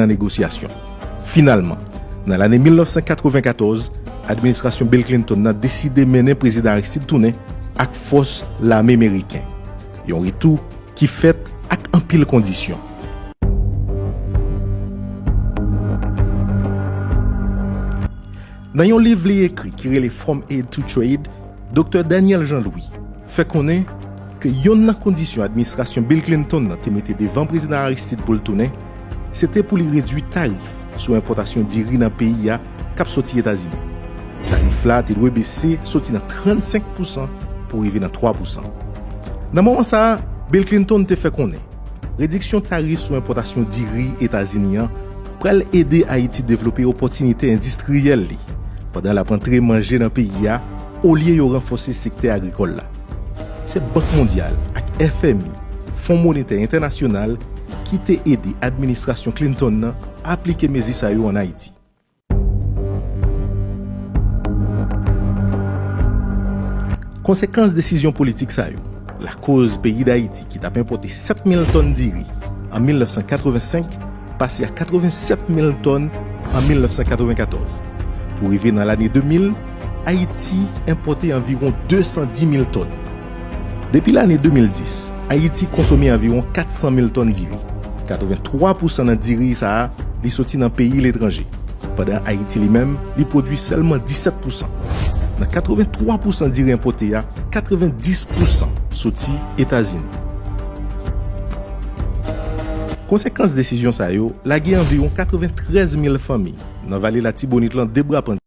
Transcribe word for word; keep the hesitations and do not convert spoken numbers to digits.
nan negosyasyon. Finalman, nan lane mil nèf san katreven katòz, administrasyon Bill Clinton nan deside mennen Prezidan Aristide tounen ak fòs lame meriken. Yon retou ki fèt ak anpil kondisyon. Nan yon liv li ekri ki rele From Aid to Trade, Doktè Daniel Jean-Louis fè konnen ke yonn nan kondisyon administrasyon Bill Clinton nan te mete devan Prezidan Aristide pou l tounen, se te pou li redui tarif sou enpòtasyon diri nan peyi a k ap soti Etazini. Tarif la te dwe bese soti nan trannsenk pousan pou rive nan twa pousan. Nan moman sa a, Bill Clinton te fè konnen rediksyon tarif sou enpòtasyon diri Etazini an pral ede Ayiti devlope opòtinite endistriyèl li, pandan l ap antre manje nan peyi a, olye yo ranfòse sektè agrikòl la. Se Bank Mondyal ak F M I, Fon Monetè Entènasyonal, ki te ede administrasyon Clinton nan aplike mezi sa yo ann Ayiti. Konsekans desizyon politik sa yo lakoz peyi Dayiti, ki t ap enpòte sèt mil tòn diri an mil nèf san katreven senk, pase a katreven sèt mil tòn an mil nèf san katreven katòz. Pou rive nan lane de mil, Ayiti enpòte anviwon de san dis mil tòn. Depi lane de mil dis, Ayiti konsome anviwon kat san mil tòn diri. Katreven twa pousan nan diri sa a, li soti nan peyi letranje, pandan Ayiti li menm, li pwodui sèlman disèt pousan. Nan katreven twa pousan diri enpòte a, katreven dis pousan soti Etazini. Konsekans desizyon sa yo lage anviwon katreven trèz mil fanmi nan Vale Latibonit lan de bra pandi.